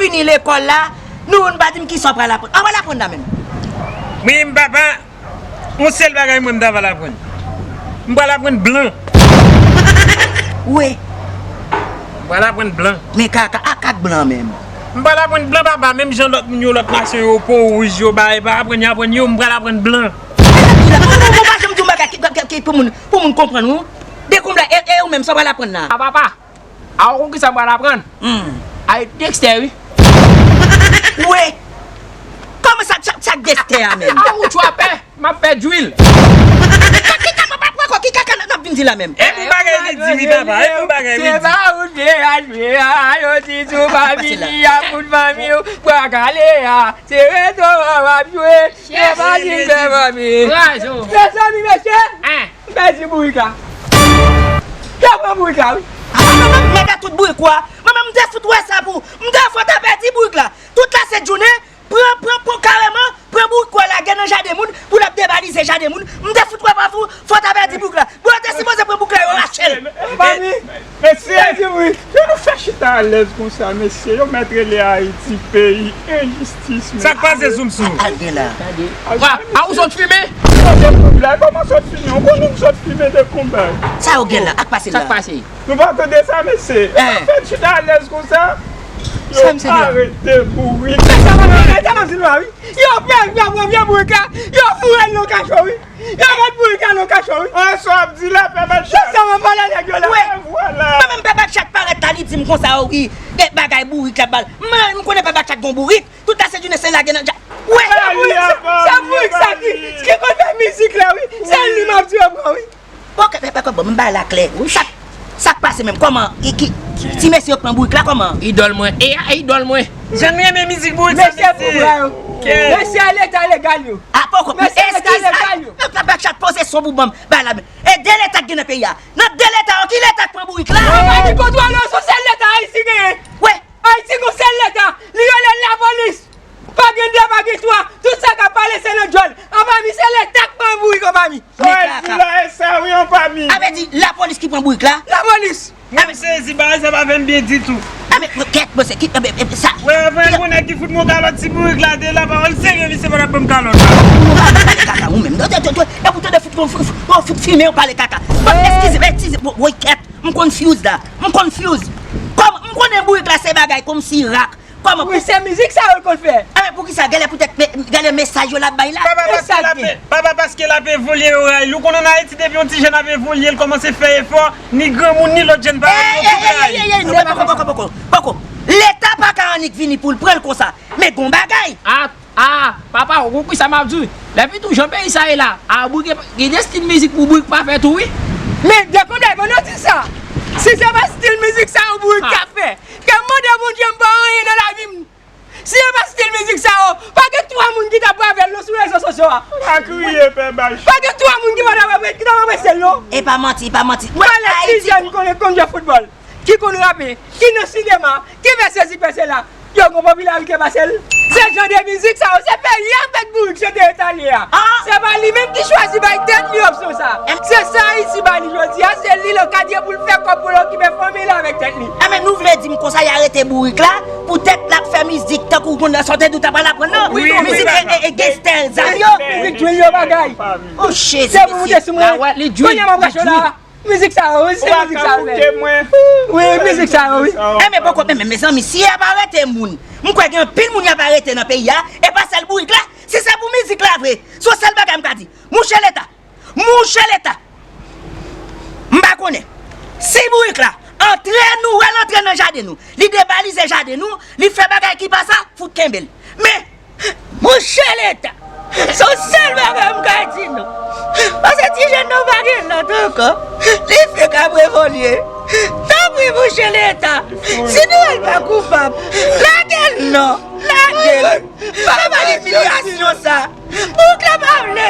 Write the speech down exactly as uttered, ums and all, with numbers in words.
fini lekòl la, nou youn pa di m kisa w pral aprann. A w pral aprann la menm? Wi, m papa, yon sèl bagay mwen m ta pral aprann. M pral aprann blan. Wi. M pral aprann blan. Men kaka, ak ak blan menm. M pral aprann blan, papa, menm jan lòt moun yo, lòt nasyon yo, po wouj yo, bagay pa aprann, y aprann yo, m pral aprann blan. Ou pa janm di yon bagay ki, ki, ki pou moun, pou moun konprann ou. Dekonm la, e, e ou menm, sa w pral aprann la? A papa, a ou konn kisa m pral aprann? Hmm. A e Dexter, wi. Wi. Kòman sa, sa, sa Dexter a menm? A ou trapè, m ap fè drill. Ki kaka, papa, poko, ki kaka n ap vin di la menm? E pou bagay li di wi, papa, e pou bagay li di. Se pa ou te a jwe a, yo di sou pa vini a kout fanmi w, bwa kale a, se reto a w ap jwe. Chèf. Se pa di m fè fanmi. Razo. Mezanmi, mesye. Hein? M pèdi bourik la. Yo pran bourik la, wi. A, mwen menm, m mèt tout bourik ou a. Mwen menm, m te fout wè sa pou. M te fò ta pèdi bourik la. Tout la sent jounen, pran, pran, pran kareman, pran bourik ou a lage nan jaden moun, pou l ap debalize jaden moun. M te fout wè pa pou, fò ta pèdi bourik la. Bon, yo te sipoze pran bourik la, yo rache l. Fanmi. Mesye, mesye, wi. Jan nou fè chita alèz konsa, mesye, yo mèt rele Ayiti peyi enjistis, mesye. Sa k pase, Soumsou? Al gen la. Wa, a ou sot fimen? Sot fimen, kòman sot fimen? Ou konnen m sot fimen de konba. Sa yo gen la, ak pase la. Sa k pase? Nou pa tande sa, mesye. Yo fè chita alèz konsa, yo arete bourik. Sa m ap di nou a, wi. Yo pran, yo pran vye bourik la, yo foure l nan kacho, wi. Yo met bourik la nan kacho, wi. An, sa w ap di la, pè Bèlchat. Se sa m ap pale nèg yo la. Wi. E vwala. Mwen menm pè Bèlchat parèt la, li di m konsa, o wi, e bagay bourik la bal. Mwen, m konnen pè Bèlchat gon bourik. Tout la sent jounen se lage nan dja. Wi. Se bourik sa, se bourik sa ki, ki konn fè mizik la, wi. Se li m ap di yo pran, wi. Ok, pè, pè, pè, bon, m bay la klè. Wi. Sa, sa k pase menm? Kòman? E ki, ki, ti mesye yo pran bourik la, kòman? Idòl mwen. E a idòl mwen. Jan m renmen mizik bourik sa, mesye. Mesye pou bra yo. Mesye a leta legal yo. A poko. Mesye a leta legal yo. Eskiz, a, Bèlchat poze son pou ban m. Bay la men. E de leta k gen nan peyi a. Nan de leta yo, ki leta k pran bourik la? Anba ki kontwòl yo, se yon sèl leta Ayiti genyen. Wi. Ayiti gon sèl leta. Li rele lapolis. Pa gen de, pa gen twa. Tout sa k ap pale se nan djòl. Anba mi se leta k pran bourik anba mi. Men kaka. Sa w di la, e sa wi, anba mi. A vle di lapolis ki pran bourik la? Lapolis. Mwen m sezi, bagay sa pa fè m byen ditou. A men kèt, bon, se ki, e, e, sa. Wè, avè yon nèg ki fout mwen kalòt, ti bourik la te la, pawòl serye, misye pa t ap ban m kalòt la. Ou pa pale kaka, ou menm. Non, non, non, non, e pou tande fout, fout, fout, fout fimen, ou pale kaka. Bon, eskize, eskize, bon, woy, kèt, m confuse la, m confuse. Kòm, m konnen bourik la se bagay kòmsi rak. Kòman? Wi, se mizik sa yo l konn fè. A men poukisa, genlè poutèt, genlè mesaj yo l ap bay la. Papa, paske l ap, papa, paske l ap evolye yo rayi l. Ou konnen an Ayiti, depi yon ti jèn ap evolye, l kòmanse fè efò, ni granmoun, ni lòt jèn parèy yo, tout rayi l. Ey, ey, ey, ey, poko, poko, poko, poko. Leta pa ka annik vini pou l pran l konsa. Men gon bagay. A, a, papa, ou konprann sa m ap di w? Lè pitit ou jan peyi sa ye la, a, bourik, gen de stil mizik pou bourik pa fè tou, wi. Men, de konbyen bon nou di sa? Si se pa stil mizik sa yo bourik ka fè, ke m mande Bondye m pa anyen nan lavi m. Si se pa stil mizik sa yo, pa gen twa moun ki t ap brave l non sou rezo sosyo a. Pa kriye, pè Bach. Pa gen twa moun ki pa t ap, ki t ap apresye l non. E pa manti, pa manti. Pale ti jèn ki konn, konn jwe foutbòl, ki konn rape, ki nan sinema, ki fè sezi fè sela. Yo gon popilarite pase l. Se jan de mizik sa yo, se peyi a fèk bourik chante etale a. Se pa li menm ki chwazi bay tèt li opsyon sa. Se sa Ayiti ba li jodi a, se li le kadye pou l fè kòb pou l okipe fanmi l avèk tèt li. Enben, nou vle di m konsa y arete bourik la, poutèt l ap fè mizik tankou moun nan sòte dout ap al aprann nan. Wi, wi, mizik e, e, e gangstè zam yo. Mizik dwil yo bagay. Oh, Jezi, mesye. Se pou moute sou mwen. Kounye a m ap rache w la. Mizik sa yo, wi, se mizik sa yo, wi. Wi, mizik sa yo, wi. Enben, poko, men, men, mezanmi, si y ap arete moun, m kwè gen anpil moun y ap arete nan peyi a, e pa sèl bourik la. Si se pou mizik la vre, se yon sèl bagay m ka di. Mouche Leta, mouche Leta, m pa konnen. Si bourik la antre, nou wè l antre nan jaden nou, li debalize jaden nou, li fè bagay ki pa sa, fout kenbe l. Men, monchè Leta, se yon sèl bagay m ka di nou. Paske ti jèn nan pa gen lòt ankò. Li fenk ap evolye. Tanpri, monchè Leta, si nou wè l pa koupab, lage l non. Lage l. Pa ba l imilyasyon sa. Bourik la pa vle